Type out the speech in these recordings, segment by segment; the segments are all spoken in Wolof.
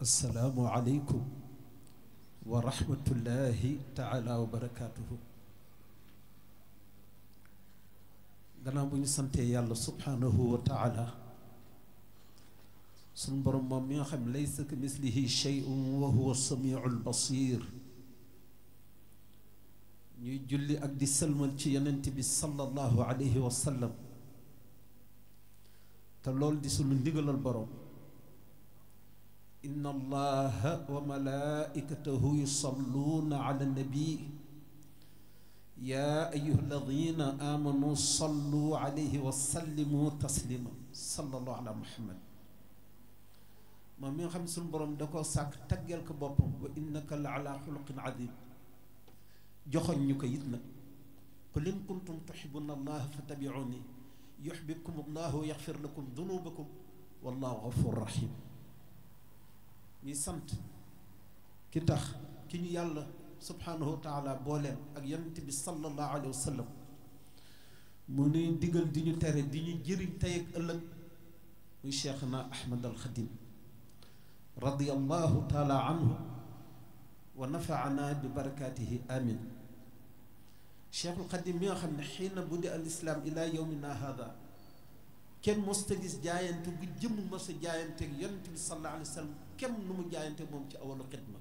assalaamu aleykum wa rahmatullahi taala wa barakaatuhu. gannaaw bu ñu santee yàlla subhaanahu wa taala suñ borom moom mi nga xam ne laysa ka mislihi shay'un wa huwa samiul basir ñuy julli ak di sëlmal ci yonent bi sallallahu alayhi wa sallam te loolu di sunu ndigalal borom. inna allaha wa malaikatahu yusalluuna ala nabi ya ayuha alladina amanu sallu alayhi wa sallimu taslima sallallahu ala muhammad. moom mi nga xam ne suñu borom da koo sàkk taggeel ko boppam wa innaka la ala xuluqin adim joxoñ ñu ko it nag qul in kuntum tuhibbuna allaha fattabi'uni yuhbibkum allahu wa yaxfir lakum dunubakum wallahu gafur rahim. ñuy sant ki tax ki ñu yàlla subhanahu wa taala booleen ak yonent bi sallallahu alayhi wa sallam mu nuy digal di ñu tere di ñu jëriñ tey ak ëllëg muy cheikhna ahmad al xadim radiyallahu taala anhu wa nafaana bi barakaatihi amin. cheikhul xadim mi nga xam ne xiina budi al islam ila yowmina hada kenn mosta gis jaayante bu jëmm mos a jaayanteeg yonent bi sallallahu alayhi wa sallam kenn nu mu jaayante moom ci awalu xidma.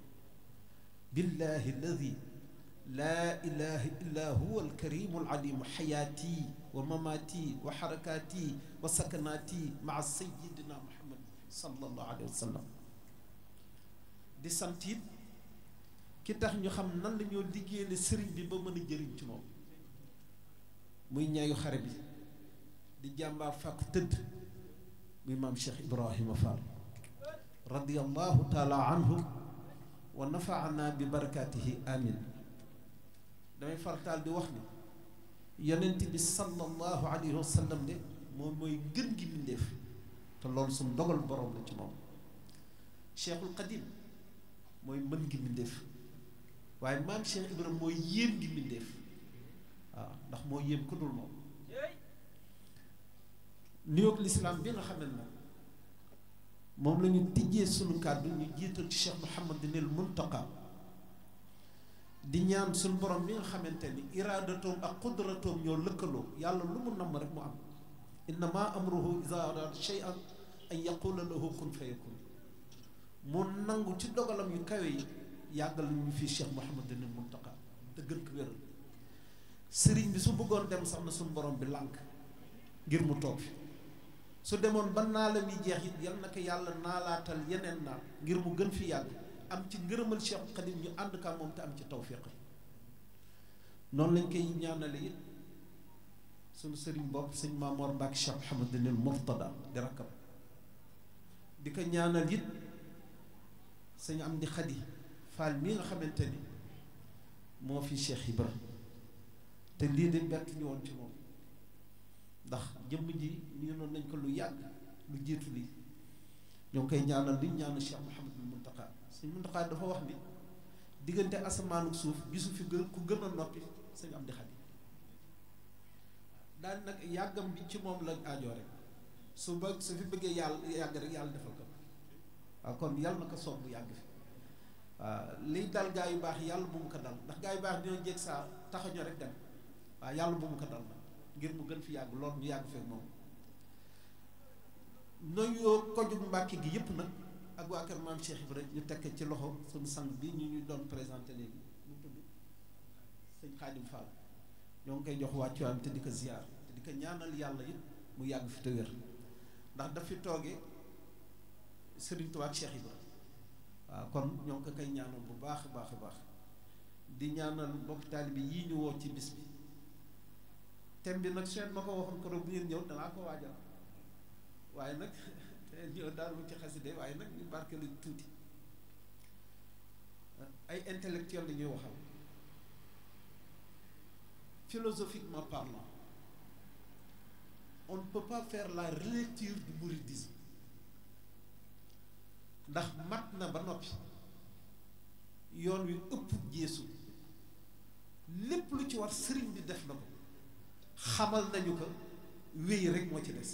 billahi alladi laa ilaha illa huwa alkarimu alalimu xayaati wa mamaati wa xarakaati wa sakanaati maa sayidina muhammad sallallahu alayhi wa sallam. di sant it ki tax ñu xam nan la ñoo liggéeyale sëriñ bi ba mën a jëriñ ci moom muy ñaayu xare bi di jàmbaar fàkk tëdd muy maam Cheikh Ibrahima Fall radiyallahu taala anhu wa nafaana bi barakaatihi amin. damay fartaal di wax ni yonent bi sallallahu alayhi wa sallam de moom mooy gën gi mbindéef te loolu suñ dogal borom la ci moom. Cheikhul Qadim mooy mën gi mbindéef waaye maam Cheikh Ibrahima mooy yéem gi mbindéef waaw ndax moo yéem ku dul moom. nuyoog lislaam bi nga xam ne nag moom la ñu tijjee sunu kàddu ñu jiital ci Cheikh Mouhamadinil Muntaqa di ñaan suñu borom bi nga xamante ni iraadatoom ak qudratoom ñoo lëkkaloo yàlla lu mu namm rek mu am. innama amruhu iza arada shay'an an yaqula lahu kun fayakun. mu nangu ci dogalam yu kawe yi yàggal ñu fii Cheikh Mouhamadinil Muntaqa te gën ko wéral. sëriñ bi su bëggoon dem sax na suñu borom bi lànk ngir mu toog fi. su demoon ba naalam yi jeex it yal na ko yàlla naalaatal yeneen naal ngir mu gën fi yàgg am ci ngërëmal Cheikh Xadim ñu ànd ka moom te am ci tawfiq. noonu lañ koy ñaanale it suñu sëriñ bopp sëñ Maamoor Mbàkke Cheikh Mouhamadinil Murtada di rakkam di ko ñaanal it sëñ Amdi Xadi Fall mi nga xamante ni moo fi Cheikh Ibra te lii de bett ñu woon ci moom ndax jëmm ji ñu noonu nañ ko lu yàgg lu jiitu lii ñoo ngi koy ñaanal liñ ñaanal Cheikh Mouhamadul Muntaqa. sëñ Muntaqa dafa wax ni diggante asamaanu suuf gisu fi gën ku gën a noppi sëñ Amdi Xadi daal nag yàggam bi ci moom lañ aajoo rek su fi bëggee yàlla yàgg rek yàlla defal ko waaw kon yàlla na ko soob bu yàgg fi waaw liy dal gaa yu baax yàlla bu mu ko dal ndax gaa yu baax dina jég saa taxañoo rek dem waaw yàlla bu mu ko dal ngir mu gën fi yàgg lool ñu yàgg fekk moom. noyoo kojug Mbàkke gi yépp nag ak waa kër maam Cheikh Ibrahima ñu tekk ci loxo suñu sang bi ñu doon présenté léegi mu tudd sëñ Xaadim Fall ñoo ngi koy jox wàccuwaayam te di ko ziyaar te di ko ñaanal yàlla it mu yàgg fi te wér ndax daf fi toogee Sëriñ Tuubaa ak Cheikh Ibrahima waaw kon ñoo ngi ko koy ñaanal bu baax a baax a baax di ñaanal mbokk taalibe yii ñu woo ci bis bi. thème bi nag seen ma ko waxoon ko bu ngeen ñëw danaa ko waajal waaye nag ñëw daal mu ci xaside waaye nag ñu barkeelu tuuti. ay intellectuel la ñuy waxal philosophiquement parlant on ne peut pas faire la relecture du mouridisme ndax mat na ba noppi yoon wi ëpp jeesu lépp lu ci war sëriñ bi def na ko xamal nañu ko wéy rek moo ci des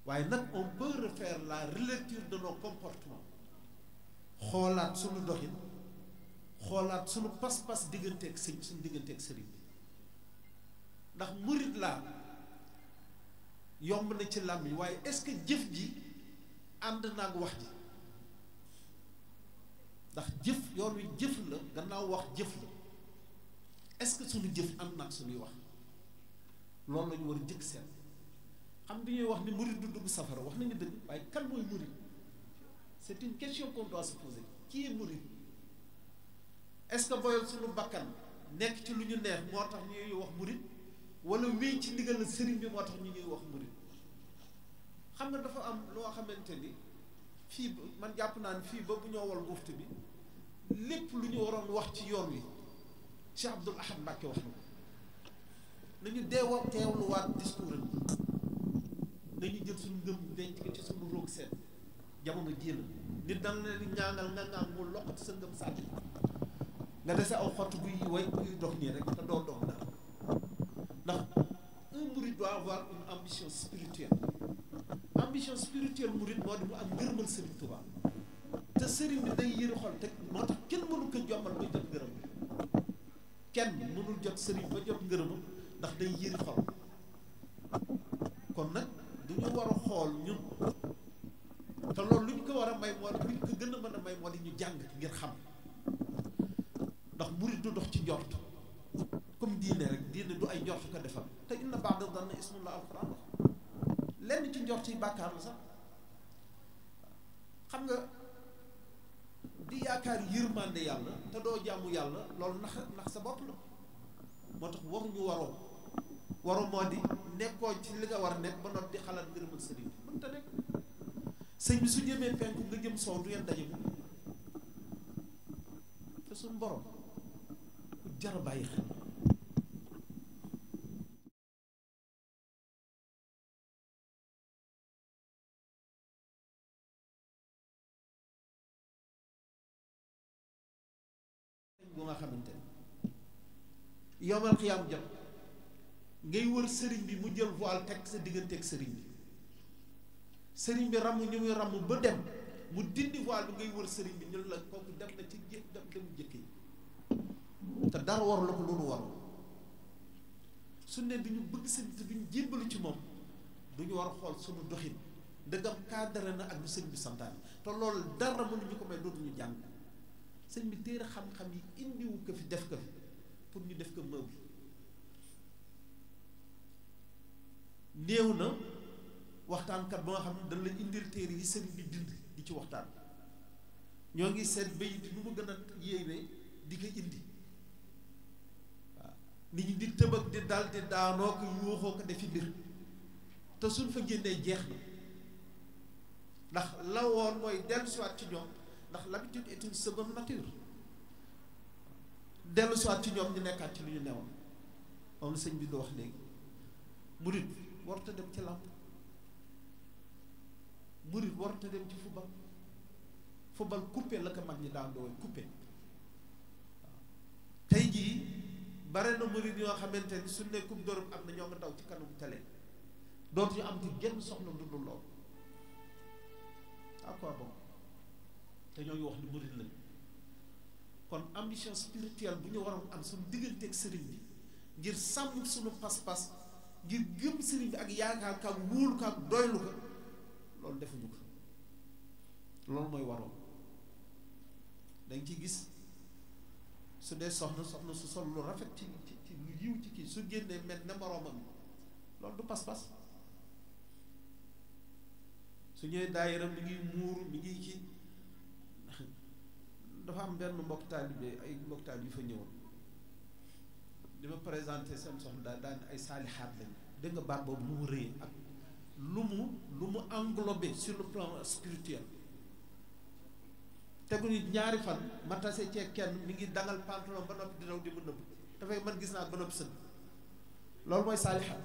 waaye nag on peut refaire la relecture de nos comportements xoolaat suñu doxin xoolaat suñu pas-pas digganteeg suñu digganteeg sëriñ bi ndax murit laa yomb na ci làmmiñ waaye est-ce que jëf ji ànd naag wax ji ndax jëf yoon wi jëf la gannaaw wax jëf la est-ce que suñu jëf ànd naag suñuy wax loolu la ñu war a jëkk seet xam bi ñuy wax ni murit du dugg safara wax nañu dëgg waaye kan mooy murit c'est une question qu'on doit se poser qui est murit est-ce que boyal suñu bakkan nekk ci lu ñu neex moo tax ñuy wax murit wala wéy ci ndigal la sëriñ bi moo tax ñu ñuy wax murit xam nga dafa am loo xamante ni fii man jàpp naa ni fii ba bu ñoo wal buftu bi lépp lu ñu waroon wax ci yoon wi Cheikh Abdoul Ahad Mbacké wax na ko nañu deewa teewluwaat discours am nañu jël suñu ngëm denc ko ci suñu roog seet jamono jéem nit dana leen ñaangal nga ngaan mu loqati sa ngëm sànni nga dese aw xott buy way buy dox nii rek te doo dox dara ndax un mouride doit avoir une ambition spirituelle mouride moo di mu am ngërëmal Serigne Touba te Serigne bi day yëri xol te moo tax kenn mënu ko jommal ba jot ngërëm kenn mënul jot Serigne ba jot ngërëmam ndax day yëri xol kon nag duñu war a xool ñun te loolu lu ñu ko war a may moo di lu ñu ko gën a mën a may moo di ñu jàng ngir xam ndax murid du dox ci njort comme diine rek diine du ay njort ko defal te inna ba'da dhanni ismun la alquran wax lenn ci njort yi bàkkaar la sax xam nga di yaakaar yërmande yàlla te doo jaamu yàlla loolu nax sa bopp la moo tax waruñu waroo moo di nekkoo ci li nga war a nekk ba noppi di xalaat ngërëmal sëriñ bi mënta nekk sëñ bi su jëmee penku nga jëm soow du ngeen daje mu te suñu borom ku jar a bàyyi xel bu nga xamante ne yomal xiyaam jot ngay wër sëriñ bi mu jël voile teg sa diggante ak sëriñ bi ramm ñu muy ramm ba dem mu dindi voile bi ngay wër sëriñ bi ñu la kooku dem na ci dem jëkk yi te dara war la ko loolu war su ne duñu bëgg sëriñ te duñu jébbalu ci moom duñu war a xool suñu doxin ndëgam cadre na ak lu sëriñ bi santaane te loolu dara mënuñu ko may dootuñu jàng sëñ bi téere xam-xam yi indiwu ko fi def ko fi pour ñu def ko meuble néew na waxtaankat ba nga xam ne dañ la indil téere yi sëriñ bi bind di ci waxtaan ñoo ngi seet bay di nu mu gën a yéeme di ko indi waaw nit ñi di tëbëg di dal di daanoo ko yuuxoo ko defi mbir te suñ fa génnee jeex na ndax la woon mooy dellusiwaat ci ñoom ndax l'habitude est une seconde nature dellusiwaat ci ñoom ñu nekkaat ci lu ñu newoon moom la sëñ bi du wax léegi murit warut a dem ci làmp murit warut a dem ci football coupé la ko mag ñi daan doon coupé waaw tey jii bare na murit yoo xamante ni su ne coupe d'Europe am na ñoo nga daw ci kanam télé dootuñu am ci genn soxla lu dul lool à quoi bon te ñoo ngi wax ni murit lañ kon ambition spirituelle bu ñu waroon am suñu digganteeg sëriñ bi ngir sàmm suñu pas-pas ngir gëm sëriñ bi ak yaakaar ka ak wóolu ka ak doylu ko loolu defuñu ko loolu mooy waroon dañ ci gis su dee soxna su sol lu rafet ci lu yiw ci kii su génnee mel ne moroomam loolu du pas-pas su ñëwee daayiram mi ngi muur mi ngi ci dafa am benn mbokk taalibe ay mbokk taalibe yu fa ñëwoon di ma présenté seen soxna daan ay saalixaat lañ dégg nga baat boobu lu mu rëy ak lu mu englobé sur le plan spirituel teguñu ñaari fan ma tase cee kenn mi ngi dangal pantalon ba noppi di daw di mu nëbb dafay man gis naa ba noppi sën loolu mooy saalixaat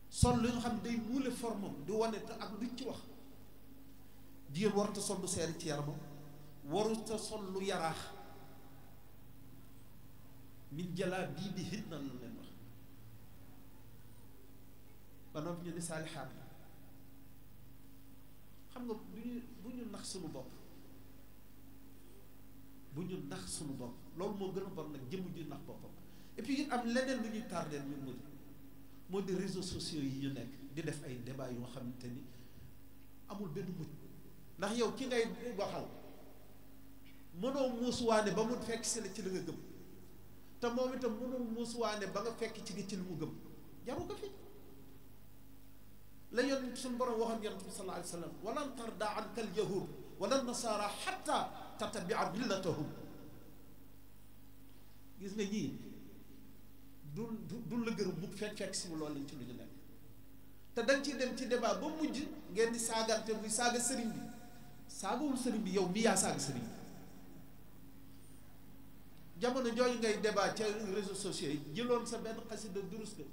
sol li nga xam day muule formam di wane te ak luñ ci wax jigéen warut a sol lu seeri ci yaramam warut a sol lu yaraax min jalaa bii bi hit na la leen wax ba noppi ñu ni saalixaat la xam xam nga bu ñu nax suñu bopp bu ñu nax suñu bopp loolu moo gën a bon nag jëmm ji nax boppam. Et puis it am leneen lu ñuy tardeel ñu moo di réseaux sociaux yi ñu nekk di def ay débat yoo xamante ni amul benn mujj ndax yow ki ngay waxal mënoo muusuwaane ba mu fekk si la ci li nga gëm te moom itam mënoo muusuwaane ba nga fekk ci li mu gëm jaru ko fi la yoon suñu borom waxoon yonent bi sallallahu alayhi wa sallam walan tarda anka al yahud wala nasara xatta tatabia millatahum gis nga ñii du la gërëm mu fekk si loolu lañ ci lu ñu nekk te danga ciy dem ci débat ba mujj ngeen di saagante muy saaga sëriñ bi saagawul sëriñ bi yow mi yaa saaga sëriñ bi jamono jooju ngay débat ca réseaux sociaux yi jëloon sa benn xasida durus ga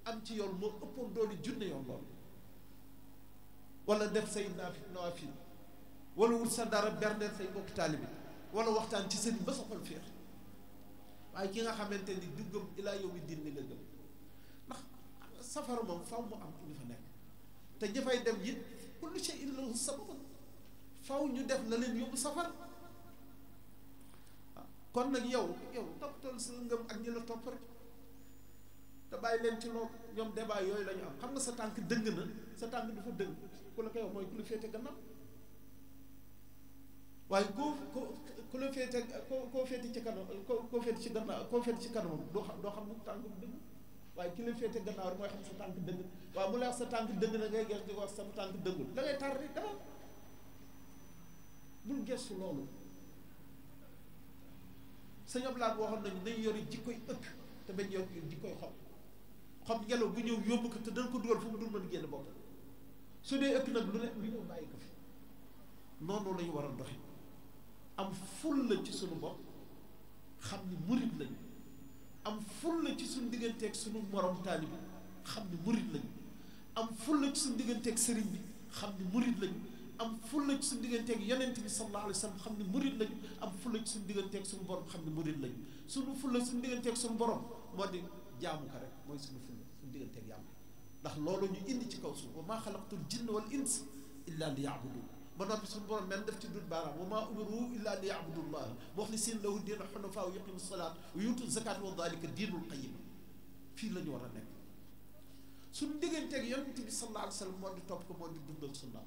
am ci yoon moo ëppoon doole junne yoon loolu wala def say nawaafil wala wut sa dara berneel say mbokki taalibe wala waxtaan ci sëriñ ba sa xol féex waaye ki nga xamante ni du gëm ilaa yow mi diin li nga gëm ndax safara moom faw mu am ñu fa nekk te ña fay dem it kullu shay'in lahu sabab faw ñu def la leen yóbbu safara kon nag yow toppatoo sa ngëm ak ñi la topp rek te bàyyi leen ci loolu ñoom débat yooyu la ñu am xam nga sa tànk dëng na sa tànk dafa dëng ku la koy wax mooy ku la féete gannaaw waaye ku la féete koo féete ci kanam koo féete ci gannaaw koo féete ci kanamam doo xam mu tànk dëng waaye ki la féete gannaaw rek mooy xam sa tànk dëng waaw mu la wax sa tànk dëng na ngay ges di wax sa tànk dëngul da ngay tar rek demal bul gestu loolu sëñ Ablaye waxoon nañu nañ yori jikkoy ëkk te bañ yor jikkoy xob ngelaw bu ñëw yóbbu ko te dañ ko dugal fu mu dul mën génn bopp su dee ëkk nag lu ne lu ñëw bàyyi ko fi noonu lañu war a doxe am ful la ci suñu bopp xam ni murit lañu am ful la ci suñu digganteeg suñu morom taalibi xam ni murit lañu am ful la ci suñu digganteeg sëriñ bi xam ni murit lañu am fulla ci suñu digganteeg yonent bi sallallahu alayhi wa sallam xam ne murid lañu am fulla ci suñu digganteeg suñu borom xam ne murid lañu suñu fulla suñu digganteeg suñu borom moo di jaamu ko rek mooy suñu fulla suñu digganteeg yàlla ndax loolu ñu indi ci kaw suuf wa maa xalaqtul jinna wal ins illa li ya'budun ba noppi suñu borom men def ci dut baaraam wa maa umiru illa li ya'budullah muxlisiina lahu diina xunafaa wa yuqiimu salaat wa yuutu zakaat wa daalika diinul qayyim fii la ñu war a nekk suñu digganteeg yonent bi sallallahu alayhi wa sallam moo di topp ko moo di dundal sunna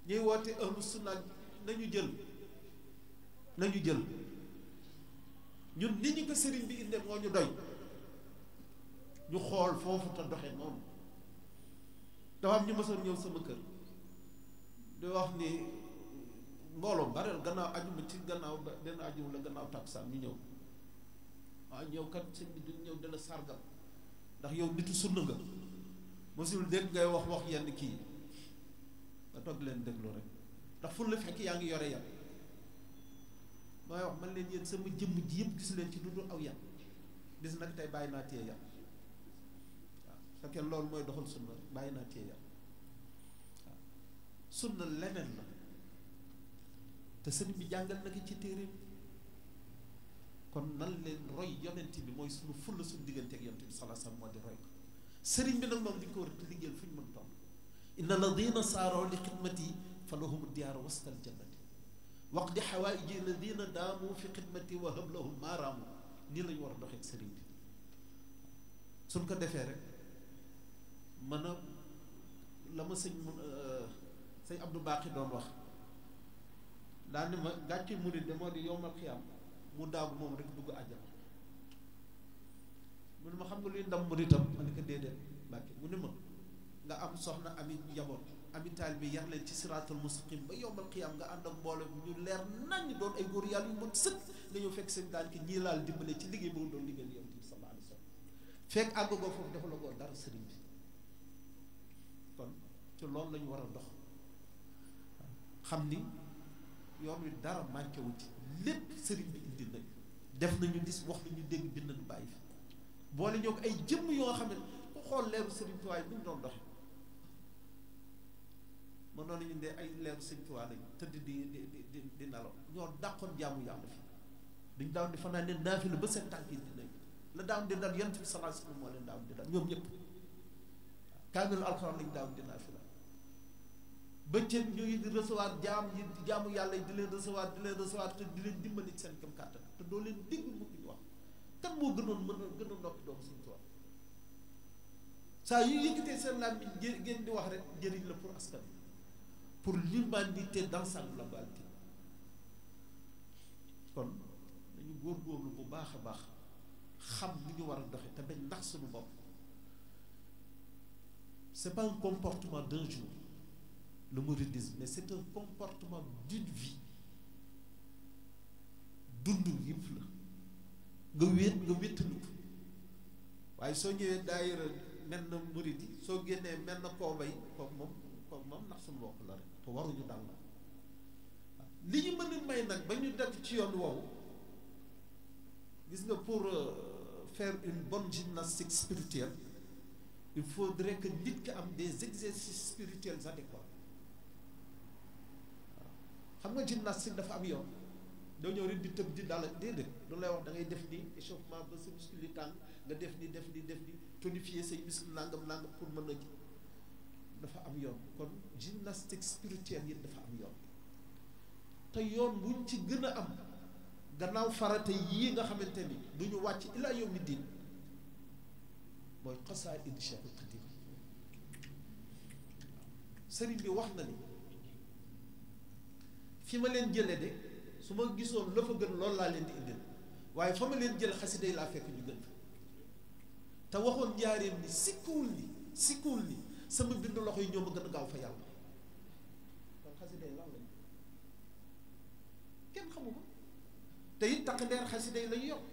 ñuy woote ahlu sunna nañu jël ñun ni ñu ko sëriñ bi indee moo ñu doy ñu xool foofu te doxe noonu dafa am ñu mësoon ñëw sama kër di wax ni mbooloo bareel gannaaw ajuma ci gannaaw benn ajuma la gannaaw takkusaan ñu ñëw waaw ñëw kat sëñ bi du ñëw dala sargal ndax yow nitu sunna nga mosul dégg ngay wax yenn kii nga toog leen déglu rek ndax fu la fekk yaa ngi yore yat mooy wax man leen yéen sama jëmm ji yëpp gis leen ci lu dul aw yat bis nag tey bàyyi naa téye yat waaw fekkee loolu mooy doxal sunna bàyyi naa téye yat waaw sunna leneen la te sëriñ bi jàngal na ki ci téere kon nan leen roy yonent bi mooy suñu fulla suñu diggante ak yonent bi sallallahu alayhi wasallam moo di roy ko sëriñ bi nag moom di ko war a liggéeyal fu ñu mën toll inna alladina saaroo li xidmati fa lahum diyaar wastal jannati waqdi xawaaiji alladina daamu fi xidmati wa hab lahum maaraamu nii la ñu war a doxee ak sëriñ bi suñ ko defee rek mën a la ma sëñ Abdou Baqi doon wax daa ne ma gàcce murid de moo di yowmal xiyaam mu daagu moom rek dugg àjjana mu ne ma xam nga luy ndam muritam ma ne ko déedéet Bàkke mu ne ma nga am soxna ami njaboot ami taalibe yar leen ci siraatal mustaqim ba yowmal qiyaam nga ànd ak mbooloo ñu leer nañ doon ay góor yàlla yu mën sëkk nga ñëw fekk seen daan ki ñii laal dimbale ci liggéey boobu doon liggéey yonent bi sallallahu alayhi wa sallam fekk àggagoo foofu dafa la goo dara sëriñ bi kon ci loolu lañu war a dox xam ni yoon wi dara manqué wu ci lépp sëriñ bi indi nañ def nañu gis wax nañu dégg bind nañu bàyyi fi boole ñoo ko ay jëmm yoo xam ne ku xool leeru sëriñ Tuubaa yi bu ñu doon doxe mën noonu ñu dee ay leeru sëriñ Tuubaa lañ tëdd di nelaw ñoo dàqoon jaamu yàlla fi dañ daaw di fanaan ne naafila ba seen tànk yi dinañ la daaw di dal yonent bi sallallahu alayhi wasallam moo leen daaw di dal ñoom ñëpp kaamil alxuraan lañ daaw di naafila bëccëg ñu ngi di recevoir jaamu yàlla yi di leen recevoir te di leen dimbali seen kem kàttan te doo leen dégg mu ñu wax kan moo gën a noppi doomu Sëñ Tuubaa saa yu yëkkatee seen làmmiñ ngeen di wax rek njëriñ la pour askan pour l'humanité dans sa globalité kon dañu góorgóorlu bu baax a baax xam ni ñu war a doxe te bañ nax suñu bopp. C'est pas un comportement d'un jour le mouridisme mais c'est un comportement d'une vie dund yëpp la nga wéttalu ko waaye soo ñëwee daayira mel na murid yi soo génnee mel na kooba yi kooku moom ndax suñu bopp la rek te waruñu dal la li ñu mën a may nag ba ñu def ci yoon woowu gis nga pour faire une bonne gymnastique spirituelle il faudrait que nit ki am des exercices spirituels adéquats xam nga gymnastique dafa am yoon doo ñëw rek di tëb di dal déedéet loolu lay wax da ngay def ni échauffement ba sa muscle yi tàng nga def ni tonifier say muscle nangam pour mën a dafa am yoon kon gymnastique spirituelle yi dafa am yoon te yoon buñ ci gën a am gannaaw farata yii nga xamante ni du ñu wàcc ilaa yawmi diin mooy xasaa'id Cheikhul Xadim sëriñ bi wax na ni fi ma leen jële de su ma gisoon la fa gën loolu laa leen di indil waaye fa ma leen jël xasida yi laa fekk ñu gën te waxoon njaareem ni sikkuwul ni sama bind loxo yi ñoo ma gën a gaaw fa yàlla kon xasida yi lan lañ kenn xamu ko te it takk ndeer xasida yi lañu yokk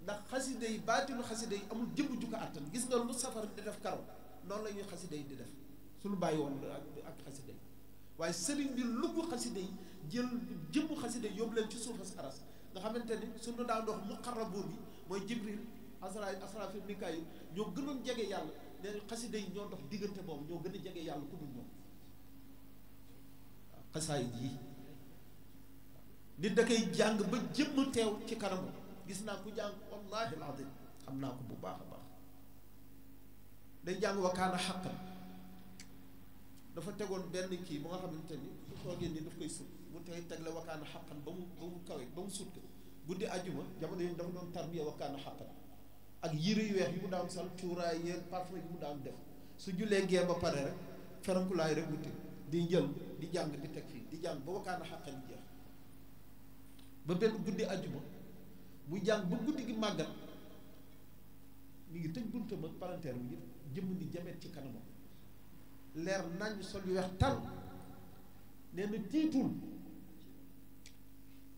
ndax xasida yi baatinu xasida yi amul jëmm ju ko àttan gis nga lu safar di def karaw noonu la ñuy xasida yi di def suñu bàyyi woon ak xasida yi waaye sëriñ bi lugg xasida yi jël jëmmu xasida yi yóbbu leen ci suufas aras nga xamante ni suñu daan dox muqarrabuun yi mooy jibril asrafil mikaayil ñoo gënoon jege yàlla nee na xasida yi ñoo dox diggante boobu ñoo gën a jege yàlla ku dul ñoom waaw xasaayid yi nit da koy jàng ba jëmm teew ci kanamam gis naa ku jàng wallahi alazim xam naa ko bu baax a baax day jàng wakaana xaqan dafa tegoon benn kii ba nga xamante ni su toogee nii daf koy sut mu tey tegle wakaana xaqan ba mu kawe ba mu sut ko guddi àjjuma jamono yi dafa doon tarbiya wakaana xaqan ak yére yu weex yi mu daan sol cuuraay yeeg parfum yi mu daan def su jullee gee ba pare rek ferankulaay rek wuti di jël di jàng di teg fii di jàng ba wakaana xaqan jeex ba benn guddi àjjuma muy jàng ba guddi gi màggat mi ngi tëj buntam ak palanteer bi yëpp jëmm ni jamet ci kanamam leer nañ sol yu weex tal nee na tiitul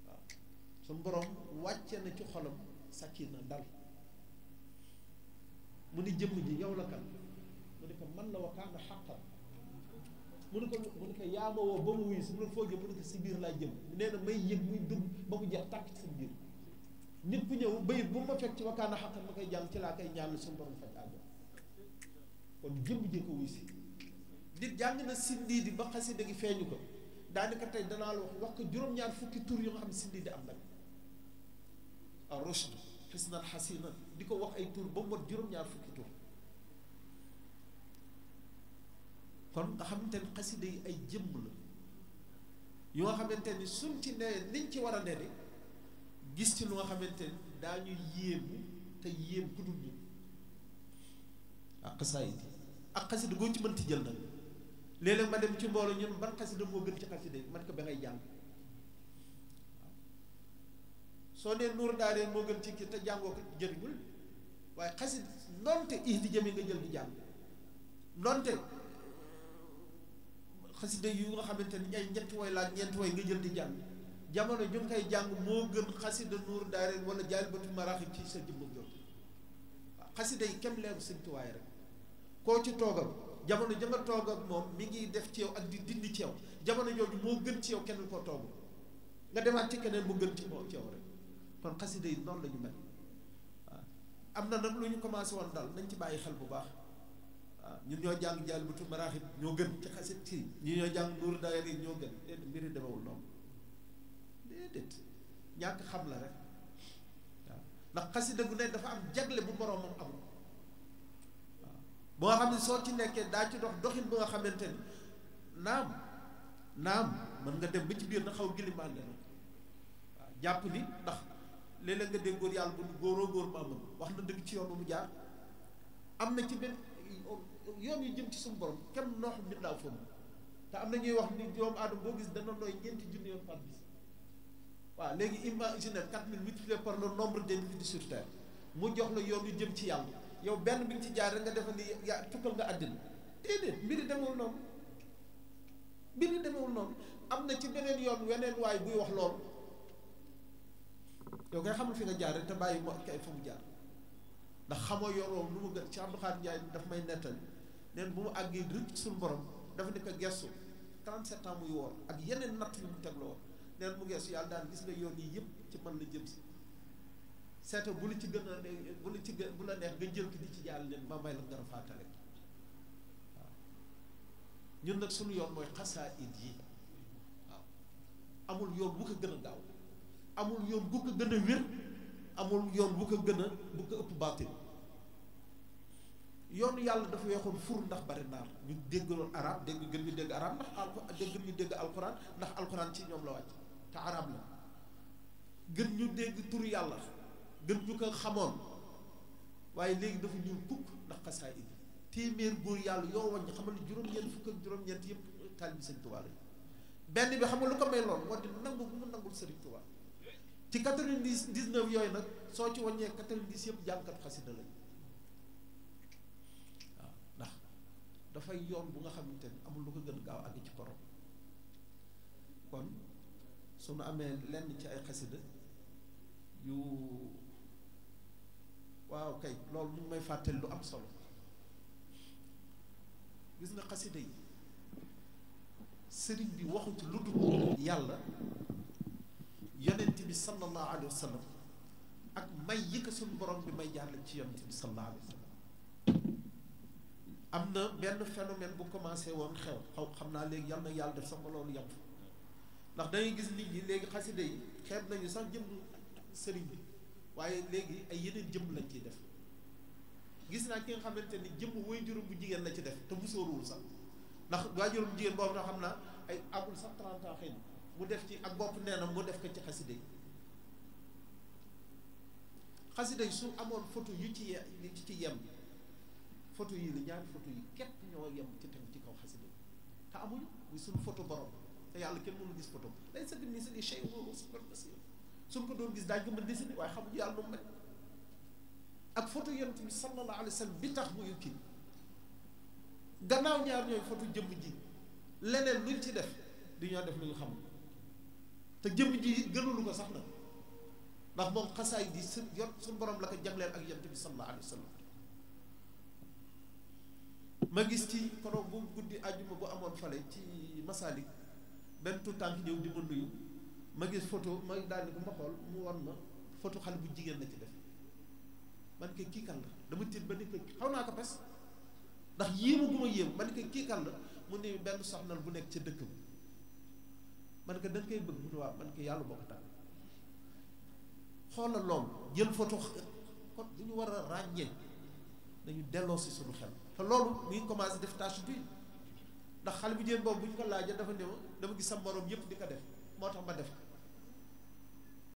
waaw suñu borom wàcce na ci xolam sakina dal mu ni jëmm ji yow la kan mu ne ko man la wakaana xaqan mu ne ko yaa ma woo ba mu wuyu si mu ne foo jëm mu ne ko si biir laa jëm nee na may yëg muy dugg ba mu jeex tàkk ci sa biir nit ku ñëw bayit bu ma fekk ci wakaana xaqan ma koy jàng ci laa koy ñaan suñu borom faj àgg kon jëmm ji ko wuy si nit jàng na sindiidi ba xasida gi feeñu ko daanaka tey danaa la wax ko juróom-ñaar fukki tur yu nga xam ne sindiidi am na ar rushd xisnan xasinan di ko wax ay tur ba mu mot juróom-ñaar fukki tur kon nga xamante ni xasida yi ay jëmm la yoo nga xamante ni suñ ci nee niñ ci war a ne gis ci lu nga xamante ni daañu yéemu te yéem ku dul ñu ak xasaayid yi ak xasida goo ci mënti jël nag léeg-léeg ma dem ci mbooloo ñun ban xasida moo gën ci xasida yi man ko ba ngay jàng waaw soo nee nuur daaree moo gën ci kii te jàngoo ko jëriñul waaye xasida ndonte di jëmee nga jël di jàng ndonte xasida yu nga xamante ni ay ñetti way laa ñeenti way nga jël di jàng jamono ju nga koy jàng moo gën xasida nuur daaree wala Jaalibatul Maraaxib ci sa jëmm jot waaw xasida yi kem leeru Sëñ Tuubaa rek koo ci toogam jamono ja nga toog ak moom mi ngi def ci yow ak di dindi ci yow jamono jooju moo gën ci yow kenn koo toog nga demaat ci keneen mu gën ci yow rek kon xasida yi noonu la ñu mel waaw am na nag lu ñu commencé woon daal nañ ci bàyyi xel bu baax waaw ñun ñoo jàng Jaalibatul Maraaxib ñoo gën ci xasit ci ñi ñoo jàng Nuuru Daarayni ñoo gën déedéet mbiri demewul noonu déedéet ñàkk xam la rek waaw ndax xasida gu ne dafa am jagle bu boroomam amul ba nga xam ne soo ci nekkee daa ci dox doxin ba nga xamante ni naam naam mën nga dem ba ci biir na xaw gilimaan la waaw jàpp ni ndax léeg-léeg nga dégg góor yàlla bu góoroo góor maa mën wax na dëgg ci yoon mu jaar am na ci benn yoon yu jëm ci suñu borom kenn noox mbindaaw foofu te am na ñuy wax ni doomu aadama boo gis dana nooy ñeenti junni yoon par bis waaw léegi imaginer 4000 multiplié par le nombre d'individus sur terre mu jox la yoon yu jëm ci yàlla yow benn bi nga ci jaar rek nga defa ni yaa tukkal nga àddina déedéet mbiri demewul noonu mbiri demewul noonu am na ci beneen yoon weneen waay buy wax loolu yow ngay xamul fi nga jaar rek te bàyyi mo kay fa mu jaar ndax xamoo yoon woom lu mu gën ci Abdou Khadre Ndiaye daf may nettali neen bu mu àggee rëcc suñu borom dafa nekk gestu 37 ans muy woor ak yeneen natt yu mu teg la woon neen mu gestu yàlla daal gis nga yoon yi yëpp ci man la jëm si seeta bu la ci gën a bu la ci gën bu la neex nga jël ki di ci jàll leen ma may la nga rafaatale waaw ñun nag suñu yoon mooy xasaayid yi waaw amul yoon bu ko gën a gaaw amul yoon bu ko gën a wér amul yoon bu ko gën a bu ko ëpp baatin yoonu yàlla dafa weexoon fur ndax bari naar ñu déggaloon arab dégg gën ñu dégg arab ndax gën ñu dégg alquran ndax alquran ci ñoom la wàcc te arab la gën ñu dégg turu yàlla gën ñu ko xamoon waaye léegi dafa ñuul kukk ndax xasaay idi téeméer góor yàlla yoo wañ xamal ne juróom-ñeent fukk ak juróom-ñeent yëpp taalibe Sëriñ Tuubaa lañu benn bi xam nga lu ko may loon moo di nangu bu mu nangul Sëriñ Tuubaa ci 99 yooyu nag soo ci wàññee 90 yëpp jàngkat xasida lañu waaw ndax dafay yoon bu nga xamante ni amul lu ko gën gaaw àgg ci borom kon su nu amee lenn ci ay xasida yu waaw kay loolu mu ngi may fàttali lu am solo gis nga xasida yi sëriñ bi waxu ci lu dul yàlla yonent bi sallallahu alayhi wa sallam ak may yi ko suñu borom bi may jaarale ci yonent bi sallallahu alayhi wa sallam am na benn phénomène bu commencé woon xew xam naa léegi yal na yàlla def sama loolu yem ndax dangay gis nit ñi léegi xasida yi xeeb nañu sax jëm sëriñ bi waaye léegi ay yeneen jëmm lañ ciy def gis naa ki nga xamante ni jëmm woy juróom bu jigéen la ci def te bu sóoruwul sax ndax waa juróom bu jigéen boobu na xam naa ay agul sax 30 ans xëy na mu def ci ak bopp nee na mu def ko ci xasida yi xasida yi su amoon photo yu ci yem photo yi la ñaari photo yi képp ñoo yem ci tegu ci kaw xasida yi te amuñu muy suñu photo borom te yàlla kenn mënu gis photo lay sa ni sa di chey woo super basir suñ ko doon gis daañu ko mën dessiné waaye xamuñu yàlla nu mu mel ak photo yonent bi sallallahu alayhi wa sallam bi tax muy kii gannaaw ñaar ñooy photo jëmm ji leneen luñ ci def di ñoo def lu ñu xamul te jëmm ji it gënulu ko sax na ndax moom xasaay di su yor suñu borom la ko jagleel ak yonent bi sallallahu alayhi wa sallam ma gis ci kono bu guddi àjjuma bu amoon fale ci Masalik benn tout tànk ñëw di ma nuyu ma gis photo ma daal di ko ma xool mu wan ma photo xale bu jigéen la ci def man ko kii kan la dama tiit ba ni ko xaw naa ko pes ndax yéemu gu ma yéem ma ni ko kii kan la mu ne benn soxnal bu nekk ca dëkk bi man ko dañ koy bëgg mu ne waaw man ko yàlla boo ko tànn xoolal loolu jël photo kon bu ñu war a ràññee dañu delloo si suñu xel te loolu mi ngi commencé def tâche bi ndax xale bu jigéen boobu bu ñu ko laajee dafa ne dama gis sa morom yëpp di ko def moo tax ma def